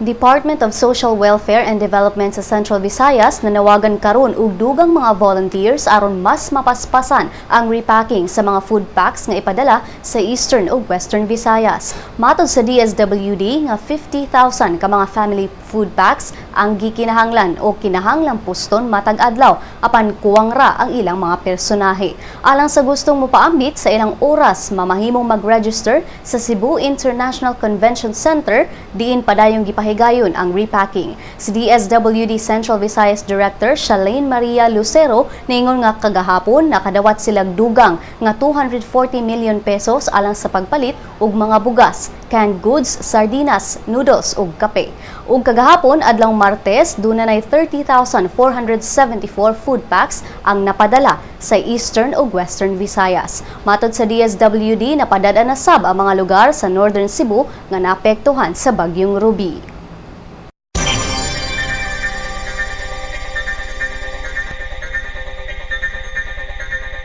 Department of Social Welfare and Development sa Central Visayas nanawagan karon og dugang mga volunteers aron mas mapaspasan ang repacking sa mga food packs nga ipadala sa Eastern ug Western Visayas. Matod sa DSWD nga 50,000 ka mga family food packs ang gikinahanglan o kinahanglang puston matag adlaw, apan kuwang ra ang ilang mga personahe. Alang sa gustong mopaambit sa ilang oras, mamahimong mag-register sa Cebu International Convention Center diin padayong gipahigayon ang repacking. Si DSWD Central Visayas Director Shalane Maria Lucero niingon nga kagahapon nakadawat silag dugang nga 240 million pesos alang sa pagpalit og mga bugas, canned goods, sardinas, noodles ug kape. Ug kagahapon, adlaw Martes, duna nay 30,474 food packs ang napadala sa Eastern ug Western Visayas. Matod sa DSWD, napadad na sab ang mga lugar sa Northern Cebu nga naapektuhan sa bagyong Ruby.